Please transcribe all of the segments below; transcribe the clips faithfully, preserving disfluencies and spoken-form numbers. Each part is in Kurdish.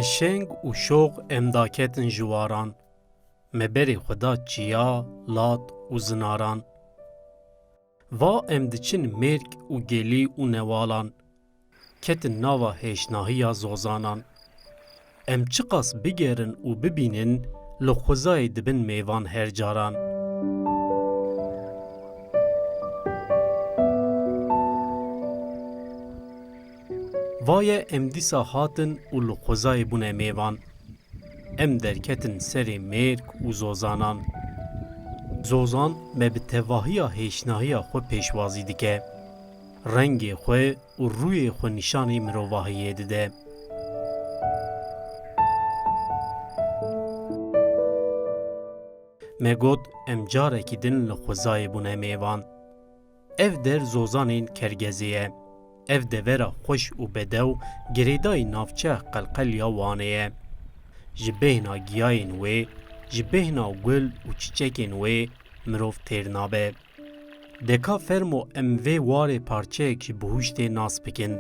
Şeng û şox em daketin ji waran. Me berê xwe da çiya, lat û zinaran. Va em diçin mêrk û gelî û newalan. Ketin nava hêşnahiya zozanan. Em çiqas bigerin û bibînin, li xwezayê dibin mêvan her caran. Va ye em dîsa hatin û li xwezayê bûne mêvan. Em derketin serê mêrk û zozanan. Zozan me bi tevahiya hêşnahiya xwe pêşwazî dike. Rengê xwe û rûyê xwe nîşanî mirovahiyê dide. Me got, em carekî din li xwezayê bûne mêvan. Ev der zozanên Kergezê ye. Ev devera xweş û bedew girêdayî navçeya qelqel ya Wanê ye. Ji bêhna giyayên wê, ji bêhna gul û çiçekên wê mirov têr nabe. De ka fermo em vê warê parçeyek ji bihuştê nas bikin.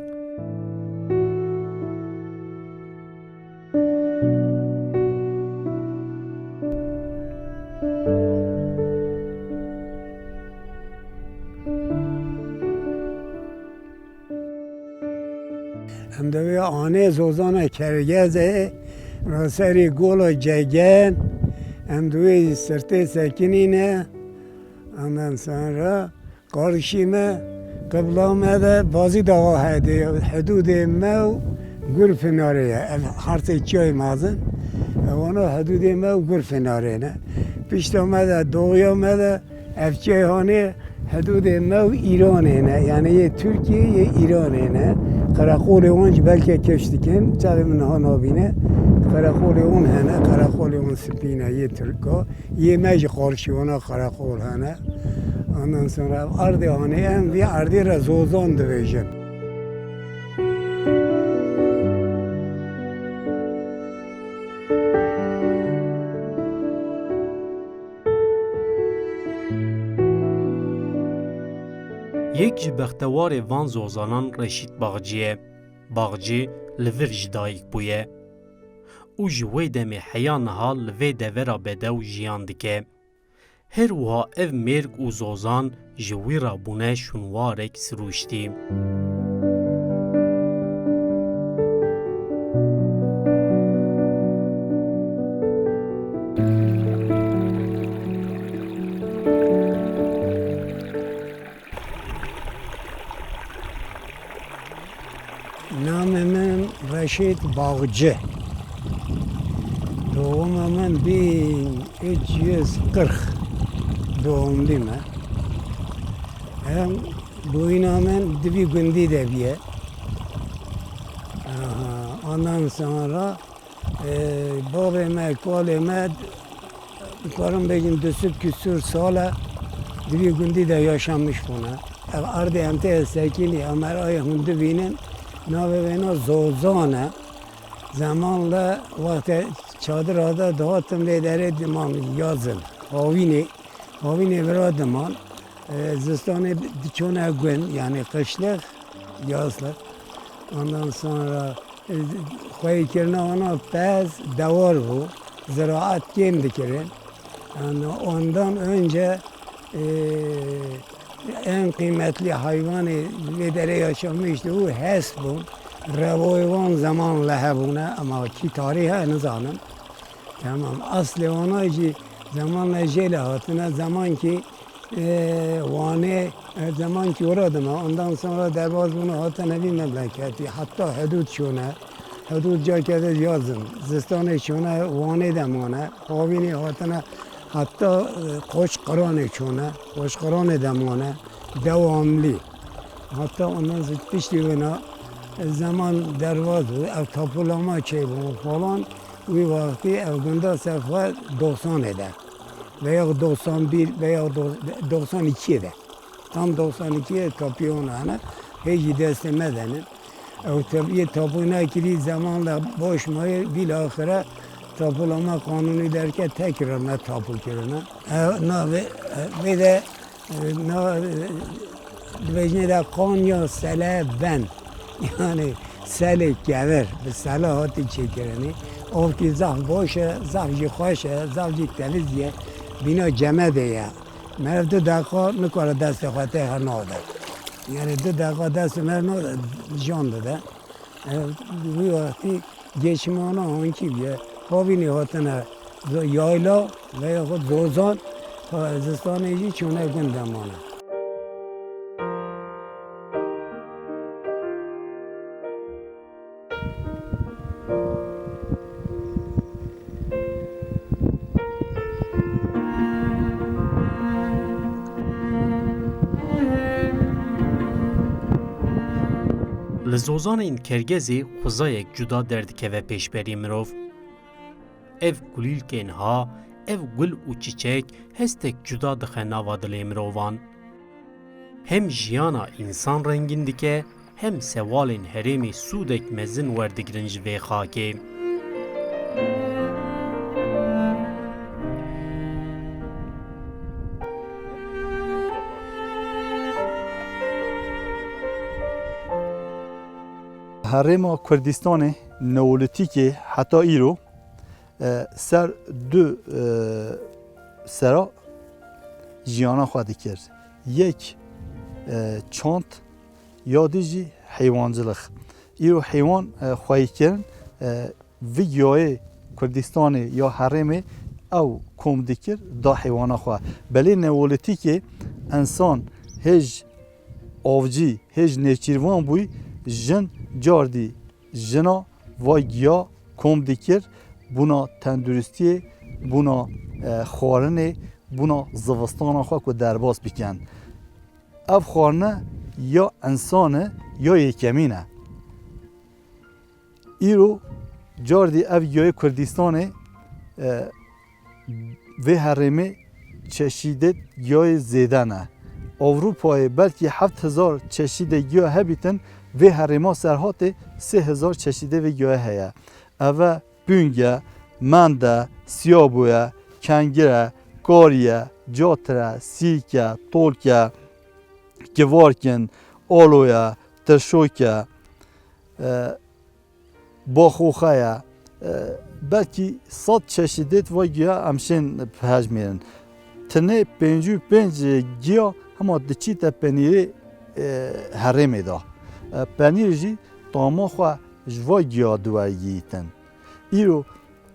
Em di wê anê zozana Kergezê, li serê gola Cegen, em di wê sirtê sekinîne, ondan sonra qarşî me, qibla me de Bazî Daxa hedê, hidûdê me û Gurfinarê ye. Ev hertê çiyayê mezin, ewana hidûdê me û Gurfinarê ne. Pişta me de, doğuya me de, ev çiyayê hanê hidûdê me û Îranê ne. Yani yê Tirkiyê, yê Îranê ne. Qereqolê wan jî belkî keş dikin, çavê min niha nabîne. Qereqolê wan hene, qereqolê wan spî ne, yê Tirka. Yê me jî qarşî wana qereqol hene. Ondan sonra ev erdê hanê em vî erdê re zozan dibêjin. Yek ji bextewarê van zozanan Reşît Baxcî ye. Baxcî li vir ji dayik bûye. Û ji wê demê heya niha li vê devera bedew jiyan dike. Her wiha ev mêrg û zozan ji wî re bûne şûnwarek sirûştî. Namê min Reşîd Bağcı. Doğuma min bin üç yüz kırk doğumluyum. Hem boyuna min Dibi Gündî de biye. Aha, ondan sonra Ee, bavê me, kalê me, dikarim bêjin du sed küsur sal e, di vî gundî de yaşamiş bûne. Ev erdê em tê sekinî, em her ayê hûn dibînin, navê wêna Zozan e. Zemanla wextê çadira de dihatin vê derê diman yazin. Havînê, havînê vira diman. E, zistanê diçûne gund, yani kışlık, yazlık. Ondan sonra, e, xweyîkirina wana pez dewar bû, ziraat kêm dikirin. Yani ondan önce, e, en kıymetli hayvanê vê derê yaşamıştı, û hest bû. Revoyê wan zeman le hebûne, ama kî tarîh e, nizanim. Tamam, aslê wana jî zeman le jê le hatine, zeman ki Ee, Wanê, e, zemankî wira dima, ondan sonra derbaz bûne hatine vî memleketî. Heta hidûd çûne, hidûd cakê de yazin, zistanê çûne Wanê de mane, havînê hatine heta, e, Qoçqiranê çûne, Qoçqiranê de mane, devamlî. Heta ondan sonra piştî wina, e, zeman derbaz bû, ev tapulama çêbû falan, wî wextî ev gunda ser xwe doxsanê de. Veya doksan bir veya do-, doksan iki de. Tam doksan iki de tapiyona hene. Hêjî destê me dene. Ew tep-, yê tapu nekirî zemanla boş mayê, bilahire tapulama kanunî derke tekrar me tapu kirine. Ew na vê, vê de, e, na, e, dibêjinê de Konya Sele Ben. Yani Selê kevir, bi sela hatî çêkirinê. Avkî zaf baş e, zaf jî xweş e, zaf jî temiz ye. Bîna cemedê ye. Meriv du deqa nikare destê xwe tê her nade. Yani du deqa destê me nade, jan dide. E, wî wextî geçimana hankî bûye. Havînî hatine zo-, yayla veya xwe zozan, zistanê jî çûne gund de mane. Li zozanên Kergezê xwezayek cuda derdikeve pêşberî mirov. Ev kulîlkên ha, ev gul û çiçek hestek cuda dixe nava dilê mirovan. Hem jiyana însan rengîn dike, hem sewalên herêmê sûdek mezin werdigirin ji vê xakê. Herêma Kurdistanê Neolîtîkê heta îro e, ser du, e, sera jiyana xwe dikir. Yek, e, çand, ya dî jî heywancilix. Îro heywan, e, xweyî kirin, e, vî giyayê Kurdistanê ya herêmê ew kom dikir da heywana xwe. Belê Neolîtîkê însan hêj avcî, hêj nêçîrvan bûyî, jin cardî jina va giya kom dikir, bûna tenduristiyê, bûna, e, xwarinê, bûna zivistana xwe ku derbas bikin. Ev xwarine ya însan e, ya yekemîn e. Îro cardî ev giyayê Kurdistanê, e, vê herêmê çeşîdê giyayê zêde ne. Ewropayê belkî heft hezar çeşîdê giya hebîtin, vê herêma Serhatê sê hezar çeşîdê vê giyayê heye. Ev e pûng e, mend e, siyabû ye, kengir e, karî ye, catir e, sîk e, tolk e, kivarkin, alo ye, tirşok e. E, Baxoxa ye. E, belkî sed çeşîdêt va giya em şên bihejmêrin. Tinê pêncî û pênc giya hema diçîte penîrê, e, herêmê de. E, penîr jî tama xwe ji va giya diwergihîtin. Îro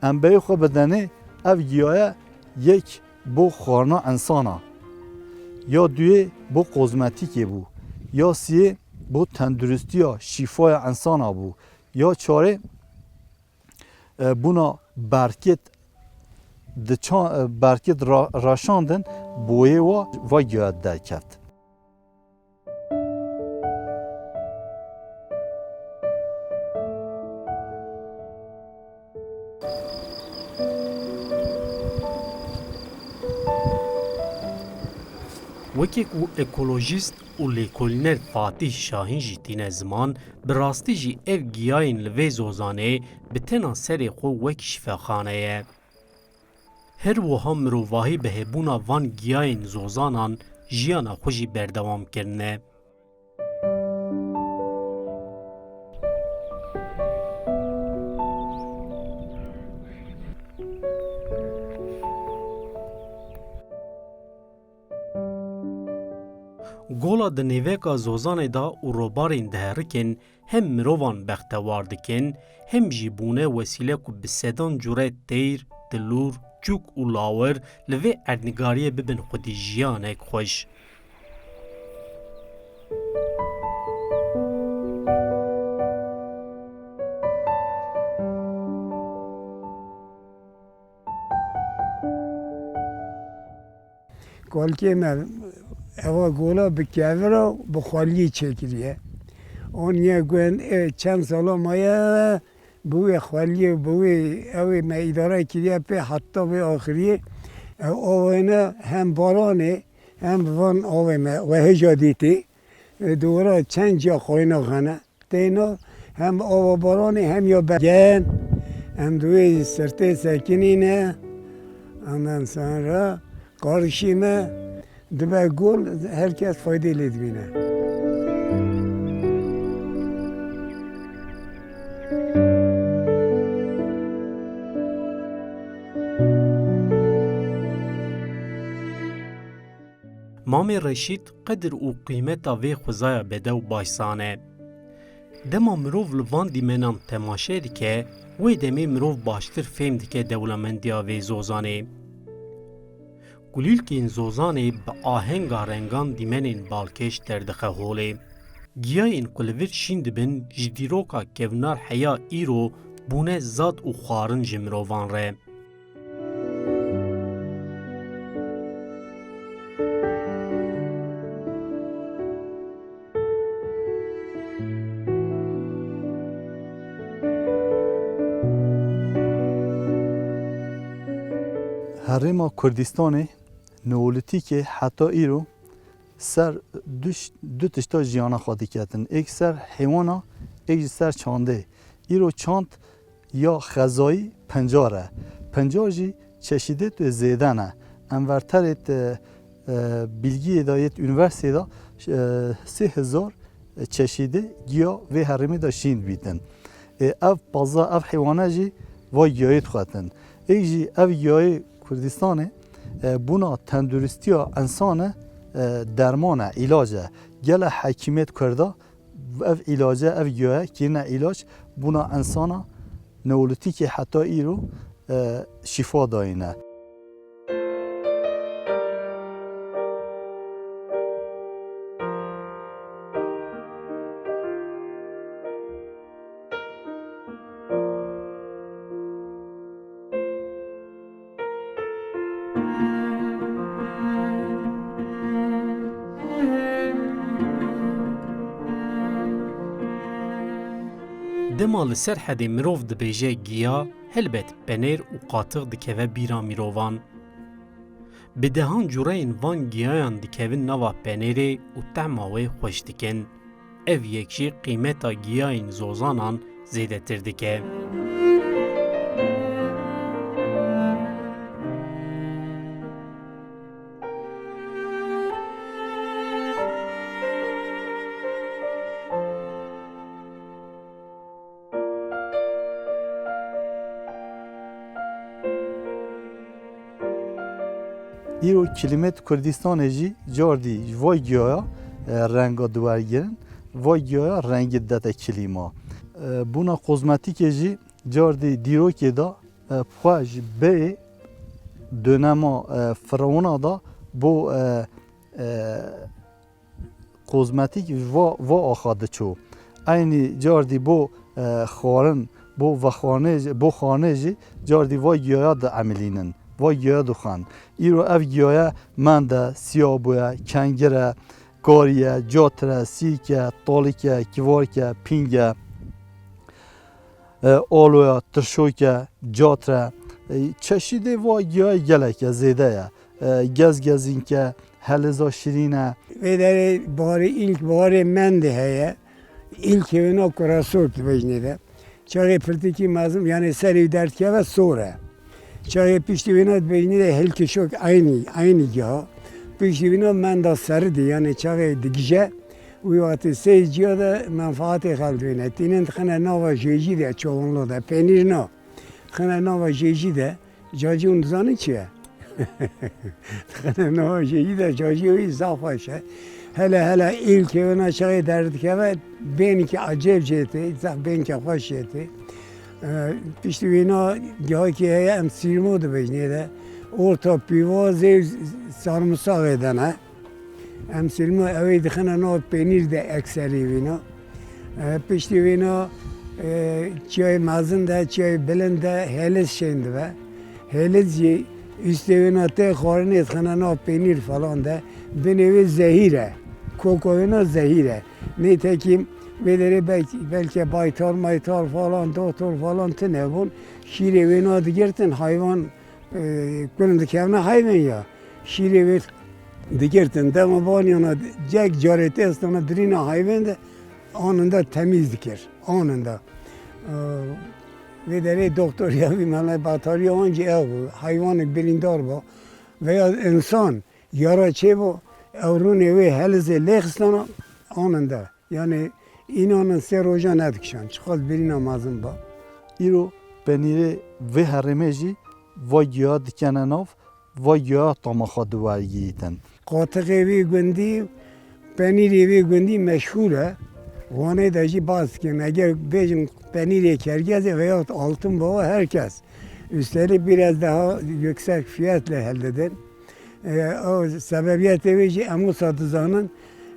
em beyê xwe bidenê, ev giyaye yek bo xwarina insana, ya duyê bo kozmetîkê bû, ya siyê bo tenduristiya, şîfaya insana bû, ya çarê, e, bûna berkêt di ça-, e, berkêt ra-, raşandin boyê wa, va giya derkeft. Weke ku ekolojîst û lêkolîner Fatîh Şahîn jî tîne ziman, bi rastî jî ev giyayên li vê zozanê bi tena serê xwe wek şifexane ye. Her wiha mirovahî bi hebûna van giyayên zozanan jiyana xwe jî berdewam kirine. Gola di nêveka zozanê de û robarên diherikin hem mirovan bextewar dikin, hem jî bûne wesîle ku bi sedan cure teyr, tilûr, çûk û lawir li vê erdnigariyê bibin xwedî jiyanek xweş. Kalkê me eva gola bi kevira, bi xweliyê çêkiriye. Aniye guhen, e, çend sala maye bi wê xweliyê, bi wê ewê me îdare kiriye pê heta vê axiriyê. Ew avêne hem baranê, hem van avê me wehêja dîtî. E, dûra çend ciya xweyna xene. Têna hem ava baranê hem ya bergen, em di wê sirtê sekinîne, ondan sonra qarişîme, dibe gul, her kes faydê lê dibîne. Mamê Reşîd qedir û qîmeta vê xwezaya bedew baş zane. Dema mirov li van dîmenan temaşe dike, wê demê mirov baştir fêm dike dewlemendiya vê zozanê. Kulîlkên zozanê bi ahenga rengan dîmenên balkêş derdixe holê. Giyayên ku li vir şîn dibin, ji dîroka kevnar heya îro bûne zad û xwarin ji mirovan re. Herêma Kurdistanê Neolîtîkê heta îro ser du, du tişta jiyana xwe diketin. Êk ser heywana, êk ji ser çandê. Îro çand ya xezayî pencar e. Pencar jî çeşîdê tu zêde ne. Enverterê te, e, bilgiyê de yêt üniversiteyê de, e, sê hezar çeşîdê giya vê herêmê de şîn dibîtin. E, ev pazdeh, ev heywane jî vay giyayê dixwetin. Êk jî ev giyayê Kurdistanê, e, bûna tenduristiya insane, e, derman e, îlac e. Gele hekîmêt Kurda ev îlace, ev giyaye kirine îlac, bûna insana Neolîtîkê heta îro, e, şîfa dayîne. Dema li Serhedê mirov dibêje giya, helbet penêr û qatix dikeve bîra mirovan. Bi dehan cureyên van giyayan dikevin nava penêrê û tehma wê xweş dikin. Ev yek jî qîmeta giyayên zozanan zêdetir dike. Îro kilîmêt Kurdistanê jî cardî ji vay giyaya, e, renga diwergirin, vay giyaya rengî didete kilîma. E, bûna kozmetîkê jî cardî dîrokê de, e, xwe ji bê dönema, e, firawuna de bo, e, e, kozmetîk va, va axa diçû. Eynî cardî bo, e, xwarin, bo vexwanê jî, bo xanê jî cardî va giyaya diemilînin, va giyaya dixwen. Îro ev giyaya mend e, siya bûye, kengir e, karî ye, catir e, sîk e, talîk e, kivark e, pîng e. E, aloya, tirşok e, catir e. E, çeşîdê va giyayê gelek e, zêde ye. E, gezgezînk e, heliza şirîn e. Vê derê barê, ilk barê mendê heye. Îlkê wina kurasok dibêjinê de. Çaxê pirtikî mezin, yanî serê wî derdikeve sor e. Çaxê piştî wina dibêjinê de hilkişok eynî, eynî giha. Piştî wina menda seridî, yanî çaxê digije. Wî wextê sê ciya de menfaatê xelk dibêne. Tînin dixine nava jêjî de, çoğunluğu de, penîr na. Dixine nava jêjî de, cacî hûn dizanin çi ye? Dixine nava jêjî de, cacî wî zaf xweş e. Hele hele îlkê wina çaxê derdikeve, bênikî ecêb jê tê, zaf bênikî xweş jê tê. E, piştî wîna gihakî heye, em sîrmo dibêjinê de. Orta pîvazê sarımsaxê de ne. Em sîrmo ewê dixine nav penîr de ekserî wîna. E, piştî wîna, e, çiyayê mezin de, çiyayê bilind de hêliz şên dibe. Hêliz jî üstê wîna tê xwarinê dixine nav penîr falan de. Binê wê zehîr e. Koka wîna zehîr e. Nîtekîm vê derê belkî, belkî baytar maytar falan, doktor falan tune bûn. Şîrê wêna digirtin, hayvan, e, kulin dikevne hayvên ya. Şîrê wê digirtin, dema baniyana cek carê tê estana dirîna hayvên de anında temîz dikir. Anında. E, vê derê doktor ya wî mele batariya ancî ew bû. Hayvanek birîndar bû veya insan yara çêbû, ew rûnê wê helizê lêxistana anında. Yanî înanin sê roja nedikişan, çiqas birîna mezin ba. Îro penîrê vê herêmê jî va giya dikene nav, va giya tama xwe diwergihîtin. Qatiqê vî gundî, penîrê vî gundî meşhûr e. Wanê de jî bas dikin. Eger bêjin penîrê Kergez e veya Altın Baba, herkes. Üstelik biraz daha yüksek fiyatla elde eder. E, o sebebiyetê wê jî em wisa dizanin,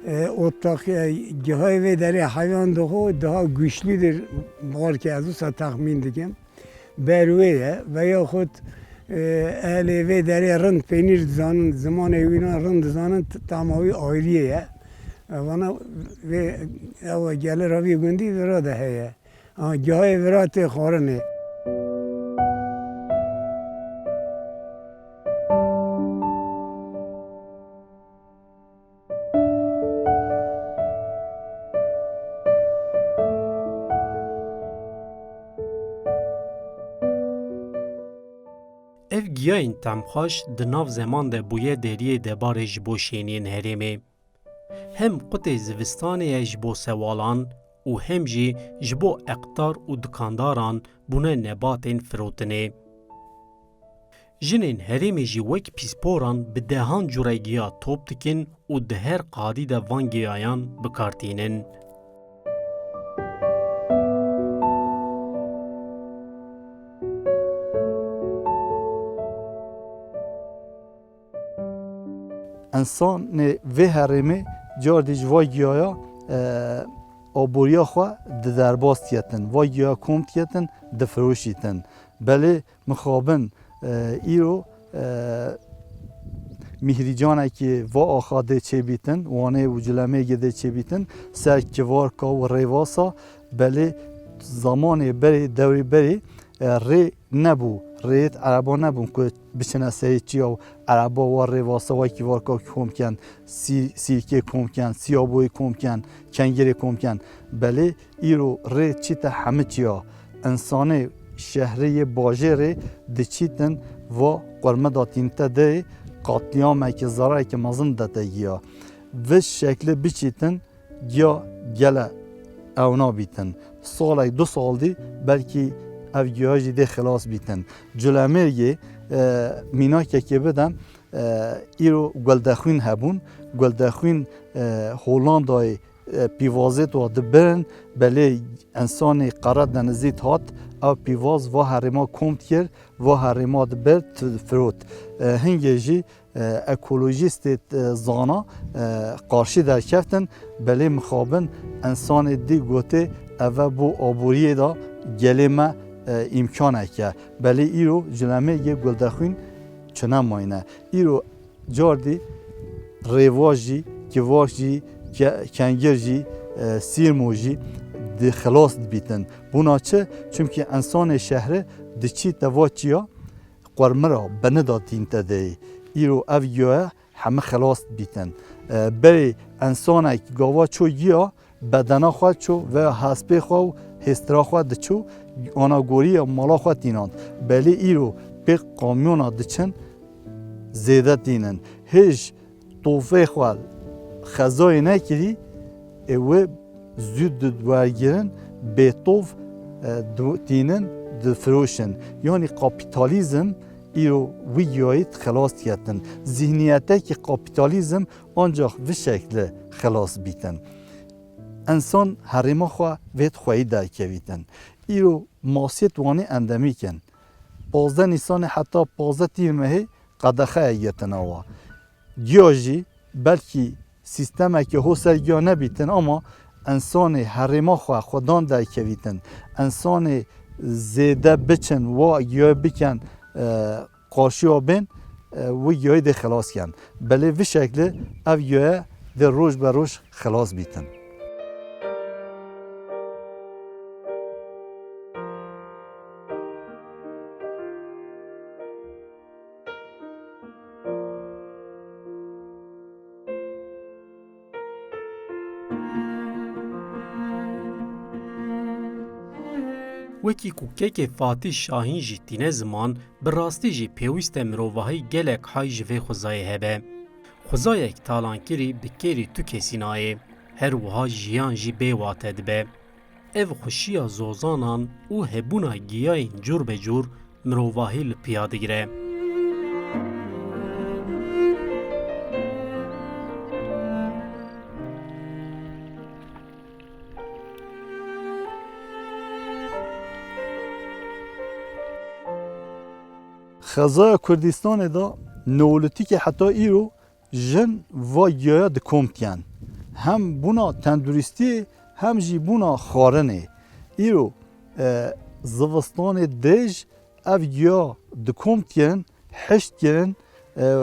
e, o tak-, e, gihayê vê derê heywan dixwe daha güçlüdür, belkî ez wisa texmîn dikim. Ber wê ye veya xut, e, ehlê vê derê rind penîr dizanin, zimanê wîna rind dizanin, t-, tama wî ayriyê ye. E, vana vê, ew gelê ra vî gundî vira de heye. Ha, gihayê vira tê xwarinê. Ev giyayên temxweş di nav zeman de bûye deriyê debarê ji bo şêniyên herêmê. Hem qutê zivistanê ye ji bo sewalan û hem jî ji bo eqtar û dikandaran bûne nebatên firotinê. Jinên herêmê jî wek pîsporan bi dehan cure giya top dikin û di her qadî de van giyayan bi kar tînin. Însanê vê herêmê cardî ji va giyaya, e, aboriya xwe di derbas diketin. Va giyaya kom diketin, difiroşîtin. Belê mixabin, e, îro, e, mîhrîcanekî va axa dê çêbîtin, Wanê û Cilemêrgê dê çêbîtin, ser kivarka û rêvasa, belê zamanê berê, dewrê berê, e, rê nebû, rêyêt ereba nebûn ku biçine serê çiya û ereba wa rêvasa wa kîvarka kom ken, sî-, sîrkê kom ken, sîyaboyê kom ken, kengirê kom ken. Belê îro rê çîte hemî çiya. Însanê şehrê yê bajêrê diçîtin va qurmida tînte de, qatliyamekî, zerareke mezin dete giya. Vi şeklê biçîtin, giya gele ewna bîtin. Salek du sal dî belkî ev giya jî dê xilas bîtin. Culemêrgê, e, mînakekê bidem, e, îro guldexwîn hebûn. Guldexwîn, e, Hollandayê, e, pîvazêt wa dibirin, belê însanê qeredenizît hat, ew pîvaz va herêma kom dikir, va herêma dibir, difirot. E, hingê jî e, ekolojîstê, e, zana, e, qarşî derkeftin, belê mixabin însanê dî gotê, eve bo aboriyê de gelê me, e, îmkanek e. Belê îro Culemêrgê guldexwîn çine mayne. Îro cardî rêva jî, kivak jî, ke-, kengir jî, e, sîrmo jî di xilas dibîtin. Bûna çi? Çimkî însanê şehri diçîte va çiya, qurmira binida tînte de yê. Îro ev giya hemî xilas dibîtin. E, berê însanek gava ço giya, bedena xwe ço veya hespê xwe û hêstira xwe diço, ana goriya mala xwe tînand. Belê îro pê kamyona diçin, zêde tînin. Hêj tovê xwe xezayê nekirî, ê wê zû diwergirin, bêtov, e, du-, tînin, difiroşin. Yanî kapîtalîzm îro wî giyayî xilas diketin. Zîhniyetekî kapîtalîzm ancax vi şekli xilas bîtin. Însan herêma xwe vêt xweyî derkevîtin. Îro masiyêt Wanê endemîk in. Pazdeh Nîsanê heta pazdeh Tîrmehê qedexeyê girtine wa. Giya jî belkî sîstemekê ho ser giya nebîtin, ama însanê herêma xwe xwedan derkevîtin, însanê zêde biçin, wa giya bikin, e, qarşiya bên, e, wî giyayî dê xilas ken. Belê vi şekli ev giya dê roj be roj xilas bîtin. Wekî ku kekê Fatîh Şahîn jî tîne ziman, bi rastî jî pêwîst e mirovahî gelek hay ji vê xwezayê hebe. Xwezayek talankirî bi kêrî tu kesî nayê, her wiha jiyan jî bê wate dibe. Ev xweşiya zozanan û hebûna giyayên cûr be cûr mirovahî li piya digire. Xezaya Kurdistanê de Neolîtîkê heta îro jin va giyaya dikomtiyen. Hem bûna tenduristiyê hem jî bûna xwarinê. Îro, e, zivistanê dêj ev giya dikomtiyen, hişt kirin, e,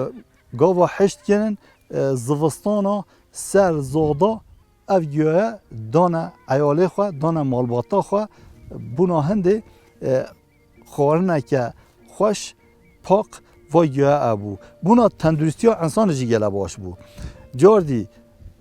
gava hişt kirin, e, zivistana ser zada ev giyaya dane eyalê xwe, dane malbata xwe, bûna hindê, e, xwarineke xweş, pak va giyaya ev bû. Bûna tenduristiya însanê jî gele baş bû. Cardî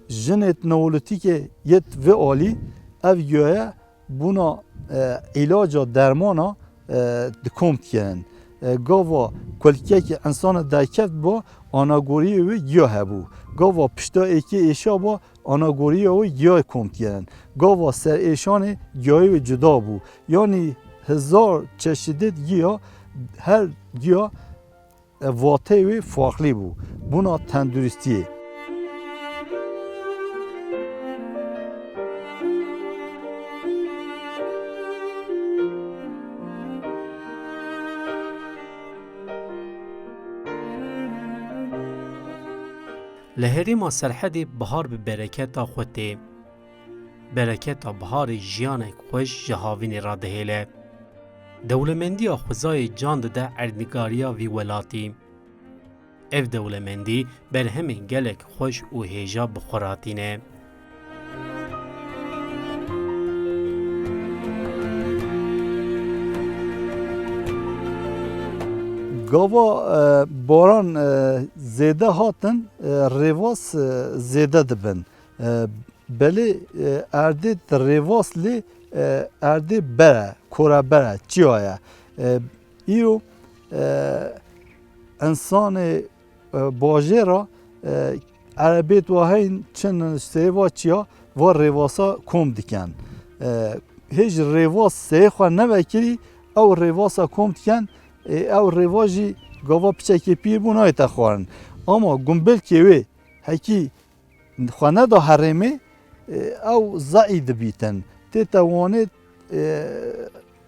jinêt Neolîtîkê yêt vê alî ev giyaya bûna, e, îlaca dermana, e, dikom dikirin. E, gava kulkekî însana derkevt ba, anagoriyê wê giya hebû. Gava pişta êkê êşa ba, anagoriya wê giya kom dikirin. Gava ser êşanê giyayê wê cuda bû. Yanî hezar çeşidêt giya, her giya, e, vateyê wê farqlî bû. Bûna tenduristiyê. Li herêma Serhedê bihar bi bereketa xwe tê. Bereketa biharê jiyanek xweş ji havînê re dihêle. Dewlemendiya xwezayê can dide erdnîgariya vî welatî. Ev dewlemendî berhemên gelek xweş û hêja bi xwe re tîne. Gava, e, baran, e, zêde hatin, e, rêvas, e, zêde dibin. E, belê, e, erdê di rêvas lê, e, erdê bere, kora bere, çiya ye. E, îro, e, însanê, e, bajêra, e, erebêt wa heyn çin serê va çiya, va rêvasa kom dikin. E, hêj rêvas serê xwe nevekirî, ew rêvasa kom dikin, e, ew rêva jî gava piçekê pîr bû nayête xwarin. Ama gumbilkê wê hekî xwe neda herêmê, e, ew zeî dibîtin. Tête wanê, e,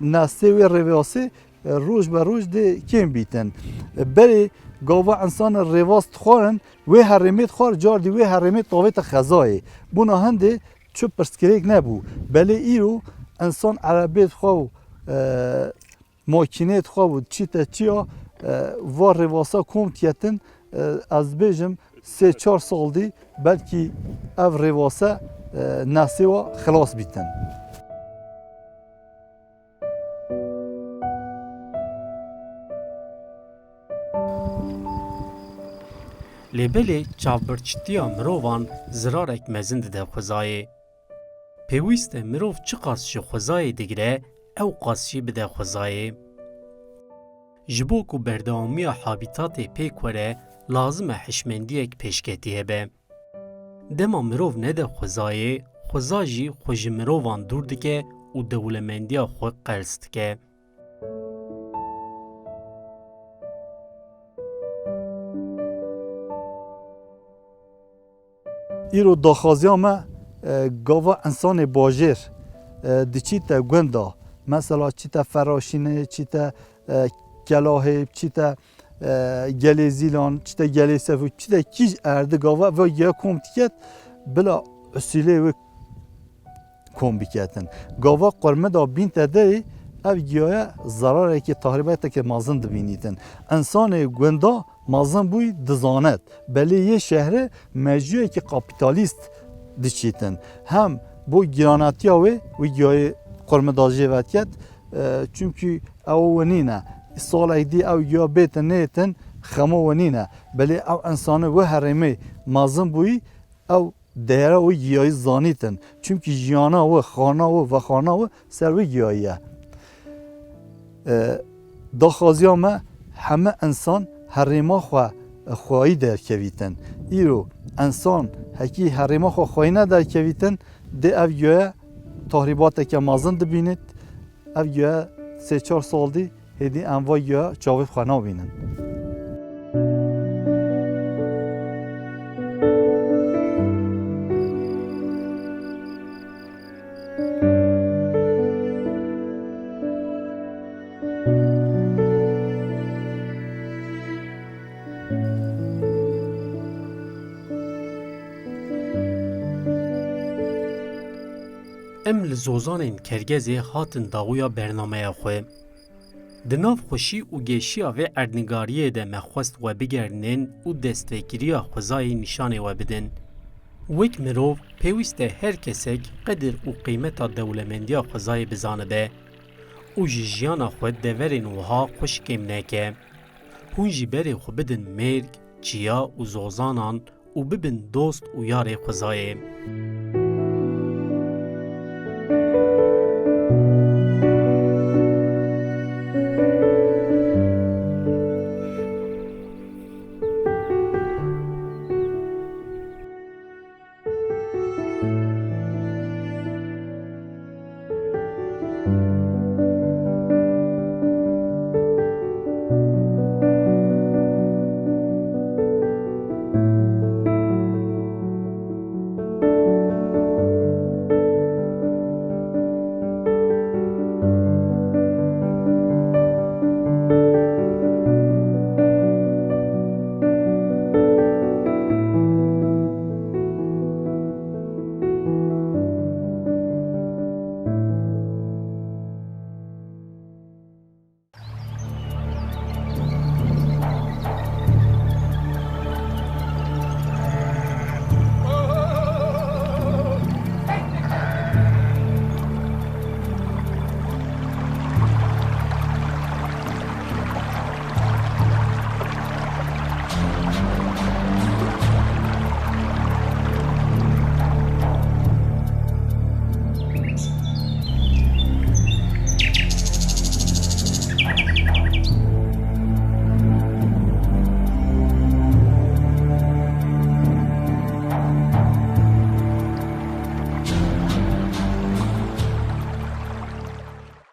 nestê wê rêvasê, e, roj be roj dê kêm bîtin. E, berê gava însan rêvas dixwarin, wê herêmê dixwar, cardî wê herêmê tavête xezayê. Bûna hindê çi pirsgirêk nebû. Belê îro însan erebê dixwe û, e, makînê dixwe û çîte çiya, e, va rêvasa kom diketin, e, ez dibêjim sê çar sal dî belkî ev rêvase, e, nesê wa xilas bîtin. Lê belê çavbirçitiya mirovan zirarek mezin dide xwezayê. Pêwîst e mirov çiqas ji xwezayê digire, ew qas jî bide xwezayê. Ji bo ku berdewamiya habîtatê pêk were, lazim e hişmendiyek pêşketî hebe. Dema mirov nede xwezayê, xweza jî xwe ji mirovan dûr dike û dewlemendiya xwe qels dike. Îro daxwaziya me, e, gava însanê bajêr, e, diçîte gunda, mesela çîte Feraşînê, çîte, e, Kelahê, çîte, e, Gelê Zîlan, çîte Gelê Sefû, çîte kîj erdî gava ve giya kom diket, bila usîlê wê kom biketin. Gava qurmida bînte derê ev giyaya zerarekî, tahrîbateke mezin dibînîtin. Însanê gunda mezin bûyî dizanet. Belê yê şehre mejûyekî kapîtalîst diçîtin. Hem bo giranatiya wê, wî giyayê qurmida jê vediket, e, çimkî ew we nîne. Salek dî ew giya bêtin nêtin, xemo we nîne. Belê ew însane wê herêmê mezin bûyî, ew değera wê giyayî zanîtin. Çimkî jiyana wê, xwarina wê, vexwarina wê ser wê giyayî ye. E, daxwaziya me heme însan herêma xwe xwayî derkevîtin. Îro însan hekî herêma xwe xwayî nederkevîtin, dê ev giyaya tahrîbateke mezin dibînit. Ev giya sê çar sal dî hêdî em va giya çavê xwe nabînin. Em li zozanên Kergezê hatin dawiya bernameya xwe. Di nav xweşî û geşiya vê erdnigariyê de me xwest we bigerînin û destpêkiriya xwezayê nîşanê we bidin. Wek mirov, pêwîst e her kesek qedir û qîmeta dewlemendiya xwezayê bizanibe û ji jiyana xwe deverên wiha xweş kêm neke. Hûn jî berê xwe bidin mêrg, çiya û zozanan û bibin dost û yarê xwezayê.